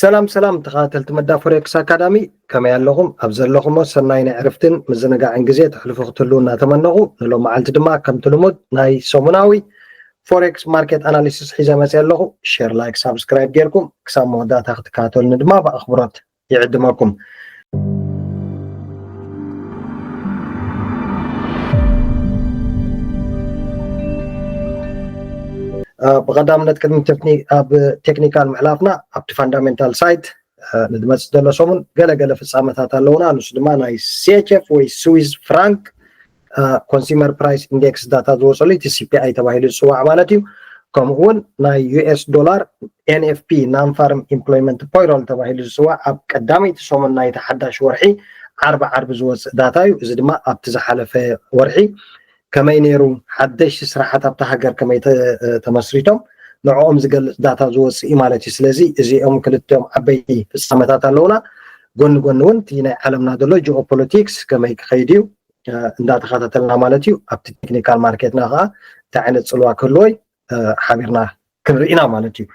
ሰላም ሰላም ተኸታተልቲ መዳ ፎሬክስ ኣካዳሚ፣ ከመይ ኣለኹም? ኣብ ዘለኹሞ ሰናይ ናይ ዕርፍትን ምዝንጋዕን ግዜ ተሕልፉ ክትህልዉ እናተመነኹ፣ ንሎም መዓልቲ ድማ ከምቲ ልሙድ ናይ ሰሙናዊ ፎሬክስ ማርኬት ኣናሊሲስ ሒዘ መፅእ ኣለኹ። ሼር፣ ላይክ፣ ሳብስክራይብ ጌርኩም ክሳብ መወዳእታ ክትከታተሉኒ ድማ ብኣኽብሮት ይዕድመኩም። ብቐዳምነት ቅድሚ ኣብ ቴክኒካል ምሕላፍና ኣብቲ ፋንዳሜንታል ሳይድ ንድመፅእ ዘሎ ሰሙን ገለገለ ፍፃመታት ኣለውና። ንሱ ድማ ናይ ሲኤችኤፍ ወይ ስዊዝ ፍራንክ ኮንሱመር ፕራይስ ኢንዴክስ ዳታ ዝወፀሉ እቲ ሲፒኣይ ተባሂሉ ዝፅዋዕ ማለት እዩ። ከምኡ እውን ናይ ዩኤስ ዶላር ኤንኤፍፒ ናን ፋርም ኢምፕሎይመንት ፖይሮል ተባሂሉ ዝፅዋዕ ኣብ ቀዳመይቲ ሰሙን ናይቲ ሓዳሽ ወርሒ ዓርቢ ዓርቢ ዝወፅእ ዳታ እዩ። እዚ ድማ ኣብቲ ዝሓለፈ ወርሒ ከመይ ነይሩ፣ ሓደሽቲ ስራሓት ኣብታ ሃገር ከመይ ተመስሪቶም ንዕኦም ዝገልፅ ዳታ ዝወፅእ እዩ ማለት እዩ። ስለዚ እዚኦም ክልቲኦም ዓበይቲ ፍፃመታት ኣለውና። ጎኒ ጎኒ እውን እቲ ናይ ዓለምና ዘሎ ጂኦፖለቲክስ ከመይ ክኸይድ እዩ እንዳተኸታተልና ማለት እዩ። ኣብቲ ቴክኒካል ማርኬትና ከዓ እንታይ ዓይነት ፅልዋ ክህልዎ ሓቢርና ክንርኢና ማለት እዩ።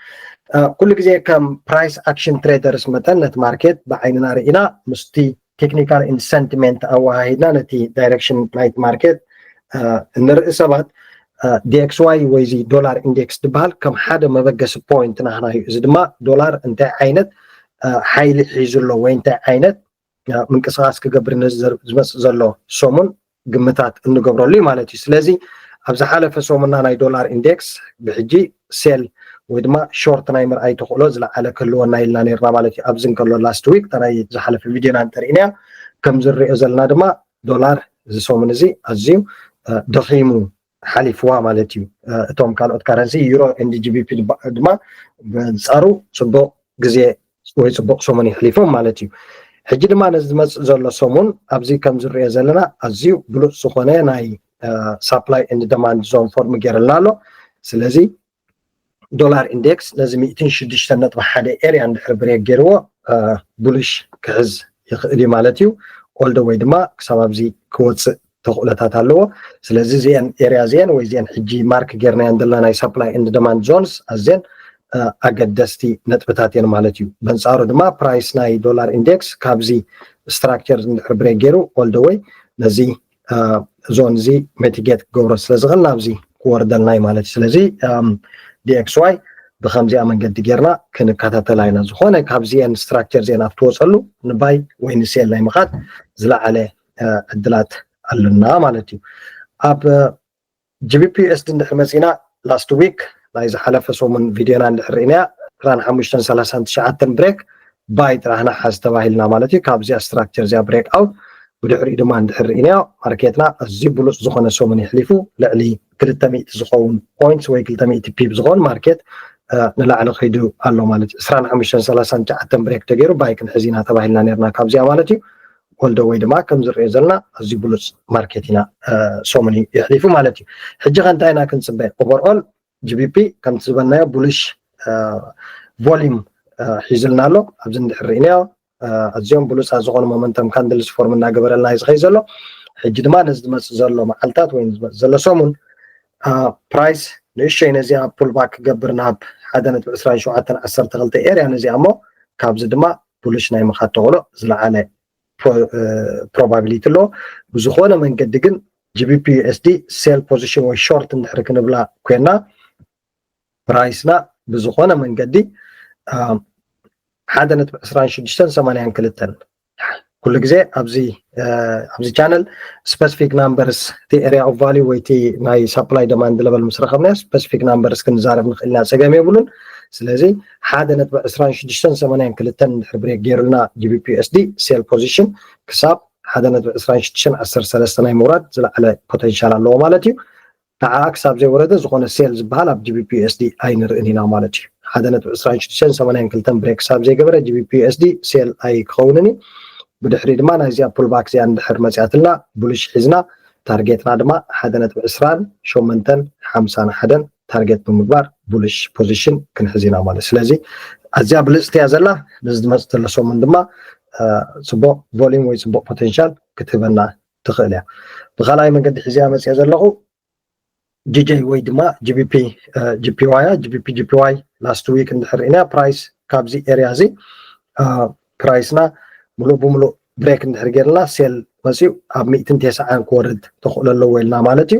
ኩሉ ግዜ ከም ፕራይስ ኣክሽን ትሬደርስ መጠን ነቲ ማርኬት ብዓይንና ርኢና ምስቲ ቴክኒካል ኢንድ ሰንቲሜንት ኣወሃሂድና ነቲ ዳይሬክሽን ናይቲ ማርኬት እንርኢ ሰባት፣ ዲኤክስዋይ ወይ እዚ ዶላር ኢንዴክስ ዝበሃል ከም ሓደ መበገሲ ፖይንት ናህና እዩ። እዚ ድማ ዶላር እንታይ ዓይነት ሓይሊ ሒዙ ኣሎ ወይ እንታይ ዓይነት ምንቅስቃስ ክገብር ነዚ ዝመፅእ ዘሎ ሰሙን ግምታት እንገብረሉ እዩ ማለት እዩ። ስለዚ ኣብ ዝሓለፈ ሰሙንና ናይ ዶላር ኢንዴክስ ብሕጂ ሴል ወይ ድማ ሾርት ናይ ምርኣይ ተኽእሎ ዝለዓለ ክህልወና ኢልና ነርና ማለት እዩ። ኣብዚ እንከሎ ላስት ዊክ ናይ ዝሓለፈ ቪድዮና እንተርኢናያ ከም ዝሪኦ ዘለና ድማ ዶላር እዚ ሰሙን እዚ ኣዝዩ ደኺሙ ሓሊፍዋ ማለት እዩ። እቶም ካልኦት ካረንሲ ዩሮ ኤንድ ጂቢፒ ድማ በንፃሩ ፅቡቅ ግዜ ወይ ፅቡቅ ሰሙን ይሕሊፎም ማለት እዩ። ሕጂ ድማ ነዚ ዝመፅእ ዘሎ ሰሙን ኣብዚ ከም ዝሪኦ ዘለና ኣዝዩ ብሉፅ ዝኾነ ናይ ሳፕላይ ኤንድ ደማንድ ዞን ፎርም ገይርልና ኣሎ። ስለዚ ዶላር ኢንዴክስ ነዚ ሚእትን ሽዱሽተን ነጥቢ ሓደ ኤርያ እንድሕር ብሬክ ገይርዎ ቡልሽ ክሕዝ ይኽእል እዩ ማለት እዩ። ኦል ደ ወይ ድማ ክሳብ ኣብዚ ክወፅእ ተኽእሎታት ኣለዎ። ስለዚ እዚአን ኤርያ እዚአን ወይ እዚአን ሕጂ ማርክ ጌርናየን ዘለና ናይ ሳፕላይ ኤንድ ደማንድ ዞንስ ኣዝየን ኣገደስቲ ነጥብታት እየን ማለት እዩ። በንፃሩ ድማ ፕራይስ ናይ ዶላር ኢንዴክስ ካብዚ ስትራክቸር እንድሕር ብሬክ ገይሩ ኦል ደ ወይ ነዚ ዞን እዚ ሜቲጌት ክገብሮ ስለ ዝኽእል ናብዚ ክወርደልና እዩ ማለት እዩ። ስለዚ ዲኤክስዋይ ብከምዚኣ መንገዲ ጌርና ክንከታተላ ኢና። ዝኾነ ካብዚአን ስትራክቸር እዚአን ኣብ ትወፀሉ ንባይ ወይ ንሴል ናይ ምኻድ ዝለዓለ ዕድላት ኣለና ማለት እዩ። ኣብ ጂቢፒ ዩኤስዲ እንድሕር መፂና ላስት ዊክ ናይ ዝሓለፈ ሰሙን ቪድዮና እንድሕር ርኢናያ ዕስራን ሓሙሽተን ሰላሳን ትሽዓተን ብሬክ ባይ ጥራሕና ሓዝ ተባሂልና ማለት እዩ። ካብዚኣ ስትራክቸር እዚኣ ብሬክ ኣውት ብድሕሪኡ ድማ እንድሕር ርኢናዮ ማርኬትና ኣዝዩ ብሉፅ ዝኾነ ሰሙን ይሕሊፉ። ልዕሊ ክልተ ሚእቲ ዝኸውን ፖይንትስ ወይ ክልተ ሚእቲ ፒፕ ዝኸውን ማርኬት ንላዕሊ ከይዱ ኣሎ ማለት እዩ። ዕስራን ሓሙሽተን ሰላሳን ትሽዓተን ብሬክ ተገይሩ ባይ ክንሕዝ ኢና ተባሂልና ነርና ካብዚኣ ማለት እዩ። ኦል ደ ወይ ድማ ከም ዝሪኦ ዘለና ኣዝዩ ብሉፅ ማርኬት ኢና ሰሙን የሕሊፉ ማለት እዩ። ሕጂ ከ እንታይ ኢና ክንፅበ? ኦቨርኦል ጂቢፒ ከምቲ ዝበልናዮ ቡልሽ ቮሊም ሒዙልና ኣሎ። ኣብዚ እንድሕር ርኢናዮ ኣዝዮም ብሉፃት ዝኾኑ ሞመንተም ካንድልስ ፎርም እናገበረልና እዩ ዝኸይ ዘሎ። ሕጂ ድማ ነዚ ዝመፅእ ዘሎ መዓልታት ወይ ዝመፅእ ዘሎ ሰሙን ፕራይስ ንእሸይ ነዚኣ ፑልባክ ክገብር ናብ ሓደ ነጥቢ ዕስራን ሸውዓተን ዓሰርተ ክልተ ኤርያ ነዚኣ እሞ ካብዚ ድማ ቡልሽ ናይ ምኻድ ተኽእሎ ዝለዓለ ፕሮባቢሊቲ ኣለዎ። ብዝኾነ መንገዲ ግን ጂቢፒ ዩኤስዲ ሴል ፖዚሽን ወይ ሾርት እንድሕር ክንብላ ኮይና ፕራይስና ብዝኾነ መንገዲ ሓደ ነጥቢ ዕስራን ሽዱሽተን ሰማንያን ክልተን ኩሉ ግዜ ኣብዚ ኣብዚ ቻነል ስፐሲፊክ ናምበርስ እቲ ኤርያ ኦፍ ቫሊዩ ወይ እቲ ናይ ሳፕላይ ደማንድ ለቨል ምስ ረኸብናዮ ስፐሲፊክ ናምበርስ ክንዛረብ ንኽእል ኢና፣ ፀገም የብሉን። ስለዚ ሓደ ነጥቢ ዕስራን ሽዱሽተን ሰማንያን ክልተን እንድሕር ብሬክ ገይሩልና ጂቢፒ ዩኤስዲ ሴል ፖዚሽን ክሳብ ሓደ ነጥቢ ዕስራን ሽዱሽተን ዓሰርተ ሰለስተ ናይ ምውራድ ዝለዓለ ፖቴንሻል ኣለዎ ማለት እዩ። ንዓኣ ክሳብ ዘይወረደ ዝኾነ ሴል ዝበሃል ኣብ ጂቢፒ ዩኤስዲ ኣይንርእን ኢና ማለት እዩ። ሓደ ነጥቢ ዕስራን ሽዱሽተን ሰማንያን ክልተን ብሬክ ክሳብ ዘይገበረ ጂቢፒ ዩኤስዲ ሴል ኣይክኸውንን እዩ። ብድሕሪ ድማ ናይዚኣ ፑልባክ እዚኣ እንድሕር መፅያትልና ቡልሽ ሒዝና ታርጌትና ድማ ሓደ ነጥቢ ዕስራን ሸሞንተን ሓምሳን ሓደን ታርጌት ብምግባር ቡልሽ ፖዚሽን ክንሕዝ ኢና ማለት። ስለዚ ኣዝያ ብልፅቲ እያ ዘላ። ነዚ ዝመፅእ ዘሎ ሰሙን ድማ ፅቡቅ ቮሊም ወይ ፅቡቅ ፖቴንሻል ክትህበና ትኽእል እያ። ብካልኣይ መንገዲ ሒዝያ መፅየ ዘለኹ ጂጄ ወይ ድማ ጂቢፒ ጂፒዋይ ጂቢፒ ጂፒዋይ ላስት ዊክ እንድሕር ርኢና ፕራይስ ካብዚ ኤርያ እዚ ፕራይስና ሙሉእ ብሙሉእ ብሬክ እንድሕር ገይርና ሴል መፅኡ ኣብ ሚእትን ተስዓን ክወርድ ተኽእሎ ኣለዎ ኢልና ማለት እዩ።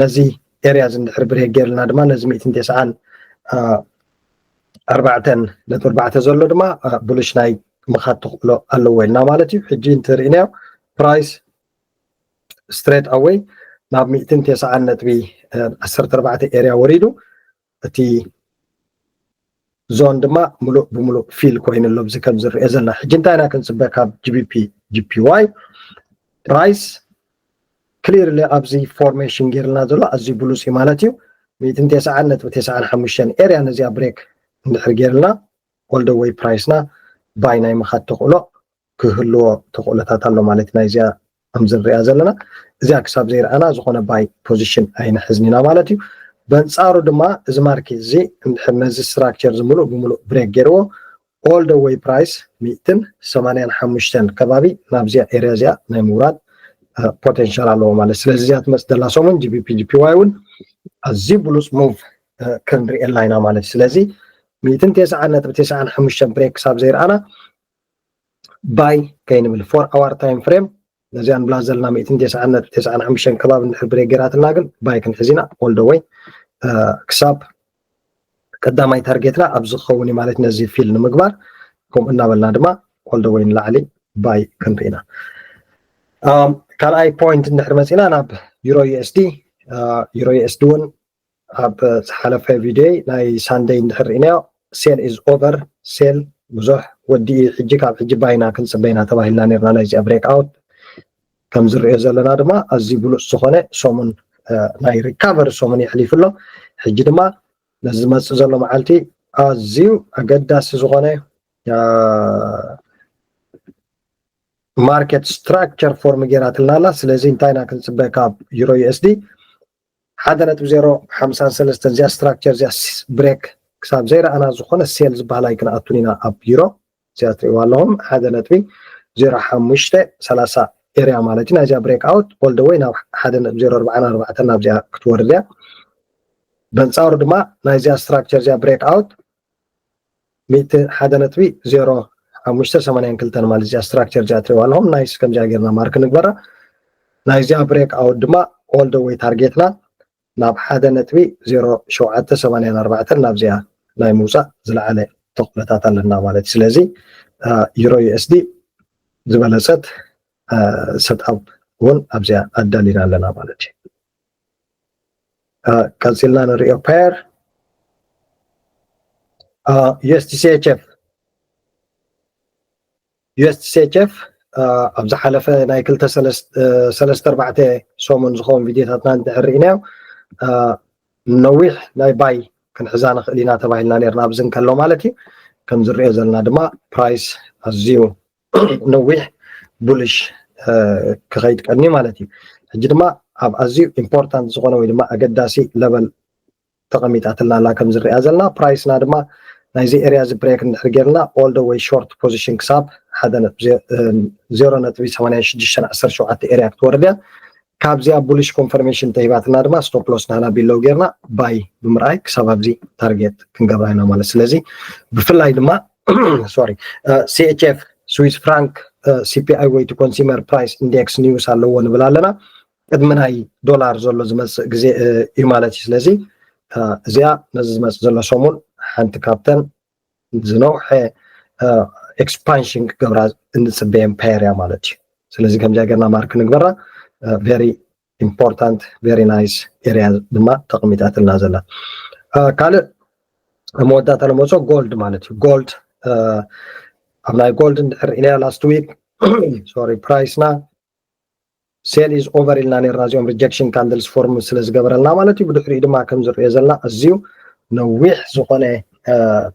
ነዚ ኤርያ እዚ እንድሕር ብሬክ ገይርና ድማ ነዚ ሚእትን ተስዓን ኣርባዕተን ነጥቢ ኣርባዕተ ዘሎ ድማ ቡልሽ ናይ ምኻድ ተኽእሎ ኣለዎ ኢልና ማለት እዩ። ሕጂ እንትርኢናዮ ፕራይስ ስትሬት ኣወይ ናብ ሚእትን ተስዓን ነጥቢ ዓሰርተ ኣርባዕተ ኤርያ ወሪዱ እቲ ዞን ድማ ሙሉእ ብሙሉእ ፊል ኮይኑ ኣሎ። እዚ ከም ዝርአ ዘለና ሕጂ እንታይ ኢና ክንፅበ ካብ ጂቢፒ ጂፒዋይ ፕራይስ ክሊርሊ ኣብዚ ፎርሜሽን ገይርልና ዘሎ ኣዝዩ ብሉፅ እዩ ማለት እዩ። ሚእትን ተስዓን ነጥቢ ተስዓን ሓሙሽተን ኤርያ ነዚኣ ብሬክ እንድሕር ገይርልና ኦል ደ ወይ ፕራይስና ባይ ናይ ምኻድ ተኽእሎ ክህልዎ ተኽእሎታት ኣሎ ማለት ናይዚኣ ከም ዝንሪኣ ዘለና እዚኣ ክሳብ ዘይረኣና ዝኾነ ባይ ፖዚሽን ኣይንሕዝን ኢና ማለት እዩ። በንፃሩ ድማ እዚ ማርኬት እዚ እንድሕር ነዚ ስትራክቸር እዚ ሙሉእ ብሙሉእ ብሬክ ገይርዎ ኦል ደ ወይ ፕራይስ ሚእትን ሰማንያን ሓሙሽተን ከባቢ ናብዚኣ ኤርያ እዚኣ ናይ ምውራድ ፖቴንሻል ኣለዎ ማለት። ስለዚ እዚኣ ትመፅእ ዘላ ሰሙን ጂቢፒ ጂፒዋይ እውን ኣዝዩ ብሉፅ ሙቭ ክንሪኤላ ኢና ማለት እዩ። ስለዚ ሚእትን ተስዓን ነጥቢ ተስዓን ሓሙሽተን ብሬክ ክሳብ ዘይረኣና ባይ ከይንብል ፎር ኣዋር ታይም ፍሬም ነዚኣ ንብላ ዘለና ሚእትን ተስዓን ነጥቢ ተስዓን ሓሙሽተን ከባቢ እንድሕር ብሬክ ገይራትና ግን ባይ ክንሕዝ ኢና ኦል ደ ወይ ክሳብ ቀዳማይ ታርጌትና ኣብዚ ክኸውን እዩ ማለት ነዚ ፊል ንምግባር ከምኡ እናበልና ድማ ኦል ደ ወይ ንላዕሊ ባይ ክንርኢ ኢና። ካልኣይ ፖይንት እንድሕር መፂና ናብ ዩሮ ዩኤስዲ ዩሮ ዩኤስዲ እውን ኣብ ዝሓለፈ ቪድዮ ናይ ሳንደይ እንድሕር ርኢናዮ ሴል ኢዝ ኦቨር ሴል ብዙሕ ወዲኡ ሕጂ ካብ ሕጂ ባይና ክንፅበይና ተባሂልና ነርና ናይዚኣ ብሬክ ኣውት ከም ዝርዮ ዘለና ድማ ኣዝዩ ብሉፅ ዝኾነ ሰሙን ናይ ሪካቨሪ ሰሙን የሕሊፉ ኣሎ። ሕጂ ድማ ነዚ ዝመፅእ ዘሎ መዓልቲ ኣዝዩ ኣገዳሲ ዝኾነ ማርኬት ስትራክቸር ፎርም ገይራትልና ኣላ። ስለዚ እንታይ ኢና ክንፅበ ካብ ዩሮ ዩኤስዲ ሓደ ነጥቢ ዜሮ ሓምሳን ሰለስተን እዚኣ ስትራክቸር እዚኣ ብሬክ ክሳብ ዘይረኣና ዝኾነ ሴል ዝበሃል ኣይክንኣቱን ኢና ኣብ ዩሮ። እዚኣ ትሪእዋ ኣለኹም ሓደ ነጥቢ ዜሮ ሓሙሽተ ሰላሳ ኤርያ ማለት እዩ። ናይዚኣ ብሬክ ኣውት ኦል ደ ወይ ናብ ሓደ ነጥቢ ዜሮ ኣርባዓን ኣርባዕተን ናብዚኣ ክትወርድ እያ። በንፃሩ ድማ ናይዚኣ ስትራክቸር እዚኣ ብሬክ ኣውት ሚእቲ ሓደ ነጥቢ ዜሮ ሓሙሽተ ሰማንያን ክልተን ማለት እዚኣ ስትራክቸር እዚኣ ትሪእዋ ኣለኹም። ናይስ ከምዚኣ ጌርና ማርክ ንግበራ። ናይዚኣ ብሬክ ኣውት ድማ ኦል ደ ወይ ታርጌትና ናብ ሓደ ነጥቢ ዜሮ ሸውዓተ ሰማንያን ኣርባዕተን ናብዚኣ ናይ ምውፃእ ዝለዓለ ተኽእሎታት ኣለና ማለት እዩ። ስለዚ ዩሮ ዩኤስዲ ዝበለፀት ሰትኣፕ እውን ኣብዚኣ ኣዳሊና ኣለና ማለት እዩ። ቀፂልና ንሪኦ ፓየር ዩኤስዲሲኤችኤፍ ዩኤስዲሲኤችኤፍ ኣብ ዝሓለፈ ናይ ክልተ ሰለስተ ኣርባዕተ ሰሙን ዝኸውን ቪድዮታትና እንድሕር ርኢናዮ ነዊሕ ናይ ባይ ክንሕዛ ንኽእል ኢና ተባሂልና ነርና ኣብዚ እንከሎ ማለት እዩ። ከም ዝርኦ ዘለና ድማ ፕራይስ ኣዝዩ ነዊሕ ቡልሽ ክኸይድ ቀኒ ማለት እዩ። ሕጂ ድማ ኣብ ኣዝዩ ኢምፖርታንት ዝኾነ ወይ ድማ ኣገዳሲ ለቨል ተቐሚጣትልና ኣላ ከም ዝርኣ ዘለና ፕራይስና ድማ ናይዚ ኤርያ እዚ ብሬክ እንድሕር ጌርና ኦል ደ ወይ ሾርት ፖዚሽን ክሳብ ሓደ ነጥቢ ዜሮ ነጥቢ ሰማንያ ሽዱሽተ ዓሰርተ ሸውዓተ ኤርያ ክትወርድ እያ። ካብዚኣ ቡሊሽ ኮንፈርሜሽን ተሂባትና ድማ ስቶፕ ሎስ ናህና ቢሎው ጌርና ባይ ብምርኣይ ክሳብ ኣብዚ ታርጌት ክንገብራ ኢና ማለት። ስለዚ ብፍላይ ድማ ሶሪ ሲኤችኤፍ ስዊስ ፍራንክ ሲፒኣይ ወይ ኮንሱመር ፕራይስ ኢንዴክስ ኒውስ ኣለዎ ንብል ኣለና። ቅድሚ ናይ ዶላር ዘሎ ዝመፅእ ግዜ እዩ ማለት እዩ። ስለዚ እዚኣ ነዚ ዝመፅእ ዘሎ ሰሙን ሓንቲ ካብተን ዝነውሐ ኤክስፓንሽን ክገብራ እንፅበየን ፓየር እያ ማለት እዩ። ስለዚ ከምዚኣ ገርና ማርክ ንግበራ። ቨሪ ኢምፖርታንት ቨሪ ናይስ ኤርያ ድማ ተቐሚጣትልና ዘላ። ካልእ መወዳእታ ለመፆ ጎልድ ማለት እዩ። ጎልድ ኣብ ናይ ጎልድ እንድሕር ኢናዮ ላስት ዊክ ሶሪ ፕራይስና ሴል ኢዝ ኦቨር ኢልና ነርና እዚኦም ሪጀክሽን ካንድልስ ፎርም ስለ ዝገበረልና ማለት እዩ። ብድሕሪኡ ድማ ከም ዝርኦ ዘለና ኣዝዩ ነዊሕ ዝኾነ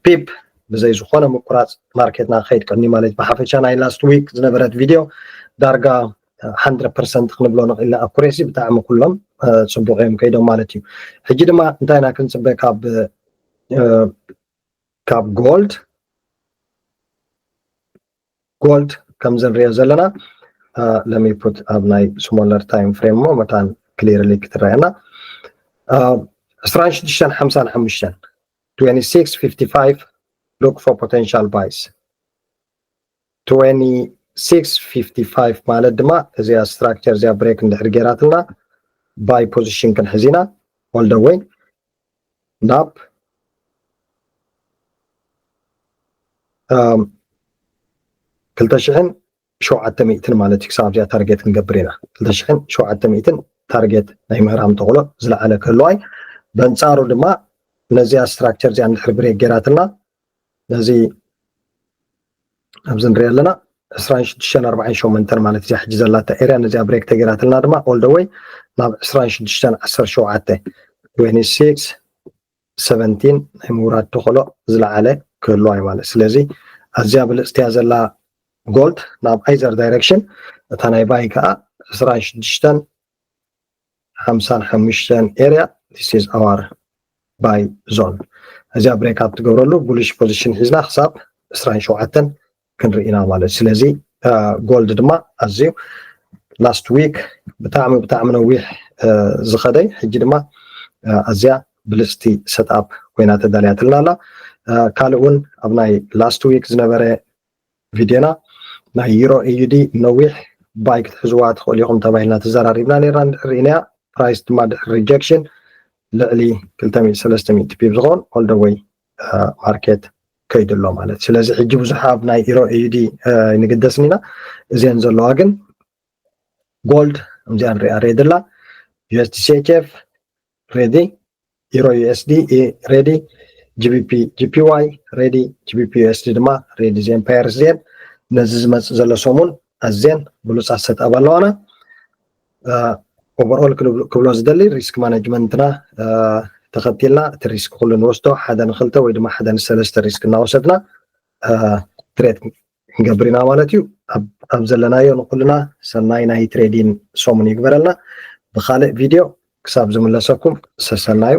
ፒፕ ብዘይ ዝኾነ ምቁራፅ ማርኬትና ክኸይድ ቀኒ ማለት እዩ። ብሓፈሻ ናይ ላስት ዊክ ዝነበረት ቪድዮ ዳርጋ ሓንድረድ ፐርሰንት ክንብሎ ንኽእል ኢና። ኣኩሬሲ ብጣዕሚ ኩሎም ፅቡቅ እዮም ከይዶም ማለት እዩ። ሕጂ ድማ እንታይ ኢና ክንፅበ ካብ ካብ ጎልድ ጎልድ ከም ዝንሪኦ ዘለና ለሚፑት ኣብ ናይ ስሞለር ታይም ፍሬም እሞ መታን ክሊርሊ ክትረአየና ዕስራን ሽዱሽተን ሓምሳን ሓሙሽተን ትዌንቲ ሲክስ ፊፍቲ ፋይቭ look for potential buys. Twenty six fifty five ማለት ድማ እዚኣ structure እዚኣ break እንድሕር ገይራትና buy position ክንሕዝ ኢና all the way ናብ ክልተ ሽሕን ሸውዓተ ሚእትን ማለት እዩ። ክሳብ እዚኣ ታርጌት ክንገብር ኢና። ክልተ ሽሕን ሸውዓተ ሚእትን ታርጌት ናይ ምህራም ተኽእሎ ዝለዓለ ክህልዋ እዩ። በንጻሩ ድማ ነዚኣ structure እዚኣ እንድሕር break ገይራትና ነዚ ኣብዚ ንሪኦ ኣለና ዕስራን ሽዱሽተን ኣርባዓን ሸሞንተን ማለት እዚኣ ሕጂ ዘላታ area ነዚኣ break ተገይራትና ድማ all the way ናብ ዕስራን ሽዱሽተን ዓሰርተ ሸውዓተ twenty six seventeen ናይ ምውራድ ተኽእሎ ዝለዓለ ክህልዋ እዩ ማለት። ስለዚ ኣዝያ ብልፅቲ እያ ዘላ gold ናብ either direction። እታ ናይ buy ከዓ ዕስራን ሽዱሽተን ሓምሳን ሓሙሽተን area this is our buy zone። እዚኣ break up ትገብረሉ bullish position ሒዝና ክሳብ ዕስራን ሸውዓተን ክንርኢ ኢና ማለት። ስለዚ gold ድማ ኣዝዩ last week ብጣዕሚ ብጣዕሚ ነዊሕ ዝኸደ፣ ሕጂ ድማ ኣዝያ ብልፅቲ set up ኮይና ተዳልያትልና ኣላ። ካልእ እውን ኣብ ናይ last week ዝነበረ ቪድዮና ናይ euro A U D ነዊሕ buy ክትሕዝዋ ትኽእሉ ኢኹም ተባሂልና ተዘራሪብና ነርና። እንድሕር ርኢናያ price ድማ ድሕሪ rejection ልዕሊ ክልተ ሚእቲ ሰለስተ ሚእቲ pip ዝኸውን all the way market ከይዱ ኣሎ ማለት። ስለዚ ሕጂ ብዙሕ ኣብ ናይ euro A U D ኣይንግደስን ኢና። እዚአን ዘለዋ ግን gold ከምዚኣ ንሪኣ ready ኣላ። U S D C H F ready፣ euro U S D ready፣ G B P G P Y ready፣ G B P U S D ድማ ready። እዚአን pairs እዚአን ነዚ ዝመፅእ ዘሎ ሰሙን ኣዝየን ብሉፃት set up ኣለዋና። Overall ክብሎ ዝደሊ risk management ና ተኸቲልና እቲ risk ኩሉ ንወስዶ፣ ሓደ ንክልተ ወይ ድማ ሓደ ንሰለስተ risk እናወሰድና trade ክንገብር ኢና ማለት እዩ። ኣብ ዘለናዮ ንኩልና ሰናይ ናይ trading ሰሙን ይግበረልና። ብካልእ ቪድዮ ክሳብ ዝምለሰኩም ሰሰናዩ።